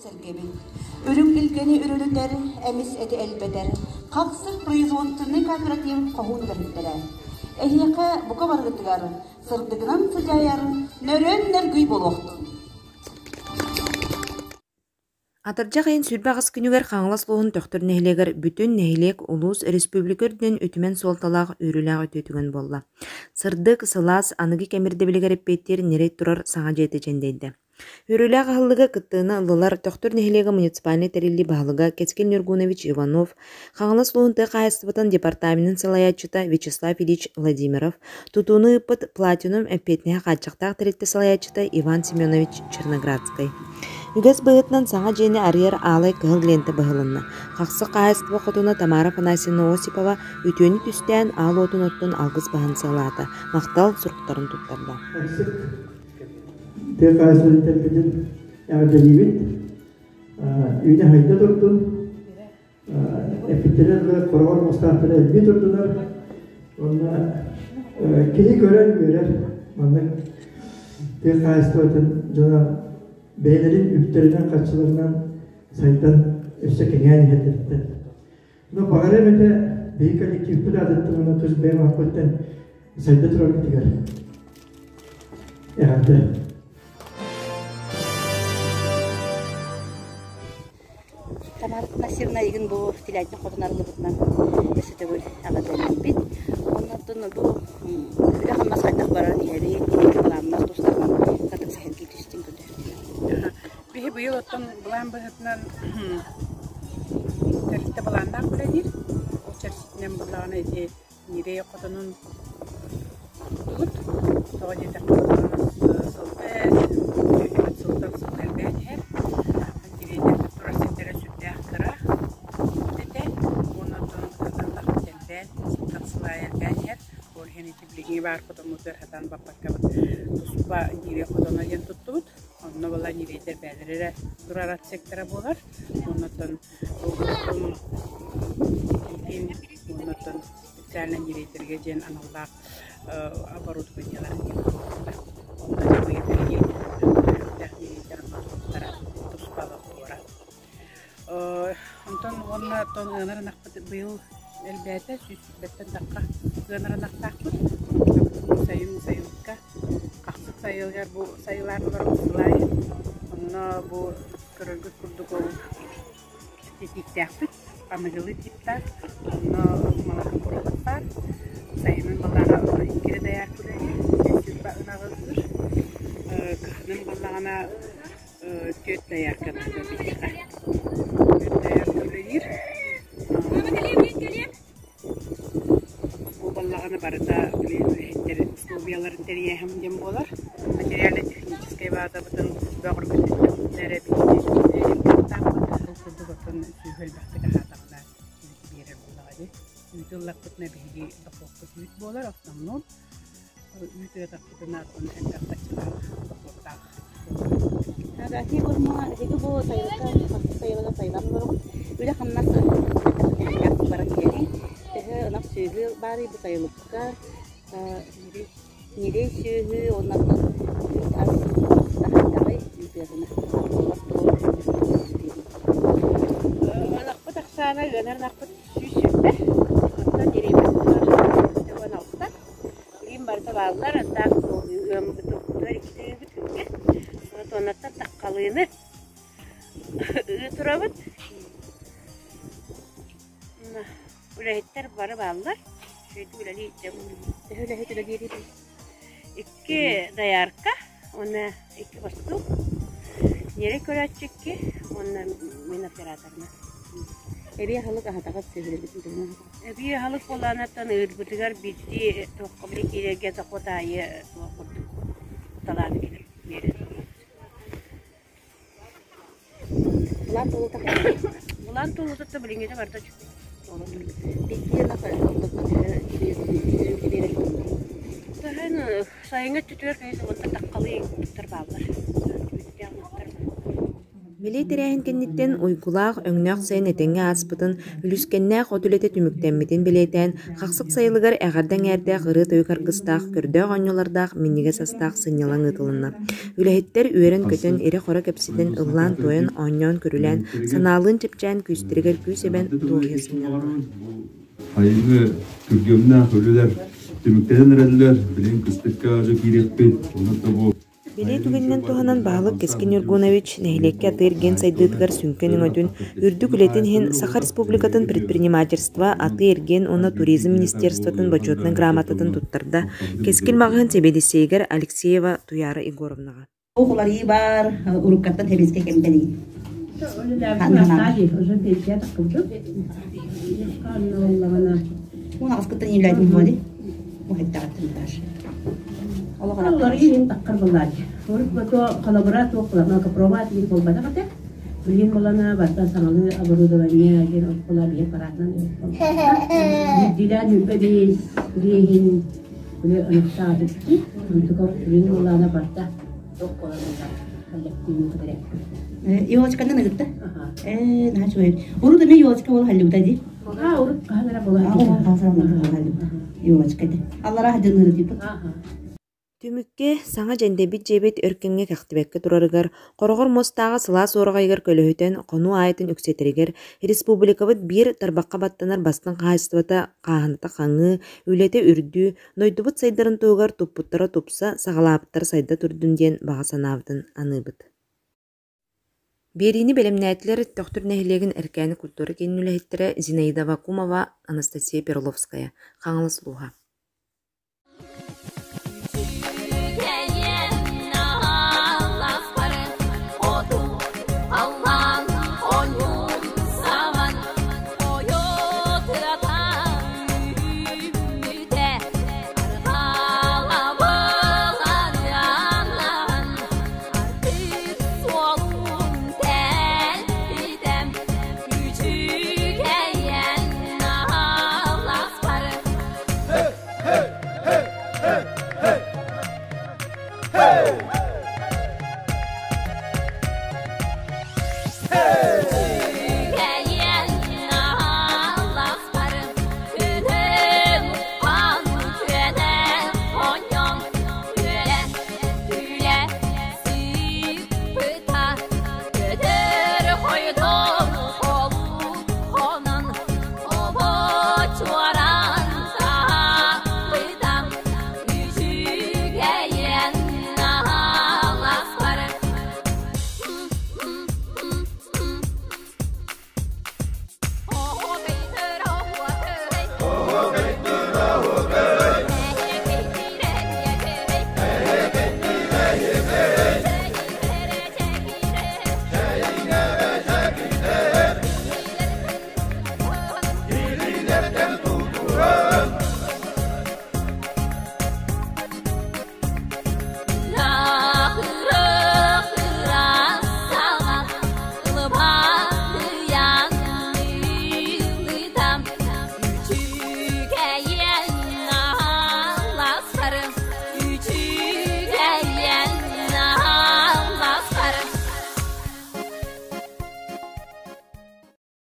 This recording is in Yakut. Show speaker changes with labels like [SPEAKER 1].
[SPEAKER 1] дьоммут-сэргэбит. Үрүҥ илгэни үрүлүтэр, эмис эти элбэтэр, хахсык производственнай кооператив хоһуун үлэһиттэрэ. Эһиэхэ бука барыгытыгар сырдыгынан сыдьаайар нөрүөн нөргүй буолуохтун!
[SPEAKER 2] Атырдьах ыйын 28 күнүгэр Хаҥалас улууһун Төхтүр нэһилиэгэр бүтүн нэһилиэк, улуус, республика үрдүнэн үтүмэн суолталаах үөрүүлээх үтүө түгэн буолла. Сырдык, сылаас, аныгы кэм ирдэбилигэр эппиэттиир ньирэй турар саҥа дьиэтэ дьэндэйдэ. Үөрүүлээх аһыллыга кыттыыны ыллылар Төхтүр нэһилиэгэ муниципальнай тэриллии баһылыга Кэскил Ньургунович Иванов, Хаҥалас улууһун тыа хаһаайыстыбатын департаменын салайааччыта Вячеслав Ильич Владимиров, тутууну ыыппыт Платинум эппиэтинэһэ хааччахтаах тэрилтэ салайааччыта Иван Семенович Черноградскай. Үгэс быһыытынан саҥа дьиэни арыйар аалай кыһыл лиэнтэ быһылынна. Хахсык хаһаайыстыба хотуна Тамара Афанасьевна Осипова үтүөнү түстээн аал уотун оттон алгыс баһан сыалаата, махтал суруктарын туттарда.
[SPEAKER 3] Тыа хаһаайыстыбатын тэрилтэтин эҕэрдэлиибит. Үүнэ-сайда турдун. Эппиттэрэ дылы хороҕор муостаахтара элбии турдулар. Уонна киһи көрөн үөрэр. Маннык тыа хаһаайыстыбатын дьоно бэйэлэрин үптэринэн-харчыларынан сайдан өссө кэҥээн иһэллэриттэн. Но баҕарыам этэ биһиги коллективпыт аатыттан уонна тус бэйэм ааппыттан сайда турарбытыгар эҕэрдэ.
[SPEAKER 4] Тамара Афанасьевна игин бу Телятин хотун арыллыбытынан өссө төгүл эҕэрдэлиибит. Оннуттан бу үлэ-хамнас хайдах баран иһэрий, инники былааннар тустарынан кытык сэһэргии түстүн көрдөһүм.
[SPEAKER 5] Биһи быйыл оттон былаан быһыытынан тэрилтэ былааннаах үлэлиир. Ол чэрчитинэн буоллаҕына ити ньирэй хотонун туттубут. Тоҕо диэтэххэ сылтан сылтан сыл элбээн иһэр. Ньирэйдэрбит турар сирдэрэ сүрдээх кыра этэ. Уонна оттон ынахпыт элбээн, сылтан сыл аайы элбээн иһэр. Ол иһин ити билигин баар хотоммутугар сатаан баппаккабыт туспа ньирэй хотоно диэн туттубут. Онно буолла ньирэйдэр бэйэлэрэ эрэ турар отсектара буолар. Оннуттан уоннаттан специально ньирэйдэргэ диэн аналлаах оборудованиелар диэн Онно биһиги ньирэйдэр онно туспа олохтуура. Онтон уонна оттон ыанар ынахпыт быйыл элбээтэ, 120-тэн тахха ыанар ынахтаахпыт. Сайын сайылыкка Хахсык сайылыгар бу сайылаан олорор сылай. Онно бу көрөргүт курдук ол титииктээхпит, аныгылыы типтаах. Онно малаһын курдук баар. Сайынын балаҕа иккири дайаар үлэлиир, 120 ынаҕы ыыр. Кыһынын балаҕана түөрт дайаарка наада биһиэхэ. Түөрт дайаарка үлэлиир. Бу буоллаҕына барыта үлэһиттэр условияларын тэрийээһин диэн буолар. Материально-техническэй базабытын бөҕөргөтүннэхпитинэ эрэ биһиги кыахтаахпыт. Ол курдук оттон сүөһү элбэхтик аһаатаҕына үүтү биэрэр буоллаҕа дии. Үүтү ыллахпытына биһиги дохуоппут үүт буолар основном. Үүт ыатахпытына оттон элбэх баччалаах дохуоттаах
[SPEAKER 4] Агафья Егоровна, эһиги бу сайылыкка хастыы сайылыга сайылаан олороҕут. Үлэ-хамнас хайдах баран иһэрий? Төһө ынах сүөһү баарый бу сайылыкка? Ньирэй сүөһү уонна үүт ас хайдаҕый? Үүт ыатына буолар дуо?
[SPEAKER 5] Ынахпыт ахсаана ыанар ынахпыт 120, оттон ньирэйбит 16. Билигин барыта бааллар, аттаах ыаммытыгар иккитэ ыыбыт күҥҥэ. Туоннаттан таххалыыны ыы турабыт. Үлэһиттэр бары бааллар. Үчүгэйдик үлэлии
[SPEAKER 4] Төһө үлэһит үлэлиирий?
[SPEAKER 5] Икки доярка уонна икки бостуук. Ньирэй көрөөччү икки уонна мин операторынан.
[SPEAKER 4] Эбии аһылык аһатаҕыт сүөһүлэргитин туһунан
[SPEAKER 5] Эбии аһылык буолаанаттан ыырбытыгар биирдии туохха били киирэргэ дохуот аайы туох курдук талаан кэлэн биэрэр.
[SPEAKER 4] Былаан туолута хайдах?
[SPEAKER 5] Былаан туолута билиҥҥитэ барыта үчүгэй.
[SPEAKER 4] Биирдии ынах ортотунан төһө үүтү биэрэр?
[SPEAKER 5] Төһөн сайыҥҥы өттүтүгэр киһи уонна таххалыы туттар бааллар. Үүттээх ынахтар.
[SPEAKER 2] Бэлиэ тэрээһин кэнниттэн уйгулаах, өҥнөөх сайын этэҥҥэ ааспытын, үлүскэннээх от үлэтэ түмүктэммитин бэлиэтээн, Хахсык сайылыгар эҕэрдэ эҥээрдээх ырыа-тойук аргыстаах, көрдөөх оонньуулардаах минньигэс астаах сынньалаҥ ыытылынна. Үлэһиттэр үөрэн-көтөн, ирэ-хоро кэпсэтэн, ыллаан-туойан, оонньоон-көрүлээн, санаалыын чэпчээн, күүстэригэр күүс эбэн, дуоһуйа сынньаннылар.
[SPEAKER 6] Айыҥы күргүөмнээх үлэлэр түмүктэнэн эрэллэр. Билигин кыстыкка дьэ киириэхпит. Онон да бу
[SPEAKER 2] Бэлиэ түгэнинэн туһанан баһылык Кэскил Ньургунович нэһилиэккэ атыы-эргиэн сайдыытыгар сүҥкэн өҥөтүн, үрдүк үлэтин иһин Саха Республикатын предпринимательство, атыы-эргиэн уонна туризм министерствотын Бочуотунай грамотатын туттарда Кэскил маҕаһыын сэбиэдиссэйигэр Алексеева Туяра Егоровнаҕа.
[SPEAKER 4] Уларыы баар уруккаттан сэбиэскэй кэмтэн Унаҕаскыттан иилээтим буоли.
[SPEAKER 7] Уларыы таххар буллааччы. Урут холобура туох капроват диэн буолбатах этэ. Билигин булана барта саҥалыы оборудование диэн оскуола биир параатынан биирдиилээн үппэ биис биэһин били ынахтаатыкки онтука билигин булана барта туох буолан коллективын кытары.
[SPEAKER 4] Елочканан ыгытта. Э, наһаа үчүгэй. Урут эмиэ елочка буола халлыбыта дии.
[SPEAKER 7] А, урут хаһан эрэ буола
[SPEAKER 4] Елочка ди. Аллара хадьыныыры дииппит.
[SPEAKER 2] Түмүккэ, саҥа дьэндэйбит дьиэбит өр кэмҥэ кэхтибэккэ турарыгар, хороҕор муостааҕы сылаас уораҕайыгар көлөһүтэн хонуу аайытын үксэтэригэр, республикабыт биир тарбахха баттанар бастыҥ хаһаайыстыбата хааһыната хаҥыы, үлэтэ үрдүү, дойдубут сайдарын туһугар туппуттара тупса, саҕалаабыттара сайда турдун диэн баҕа санаабытын аныыбыт. Биэриини бэлэмнээтилэр Төхтүр нэһилиэгин Эркээни культура киинин үлэһиттэрэ Зинаида Вакумова, Анастасия Перловская, Хаҥалас улууһа.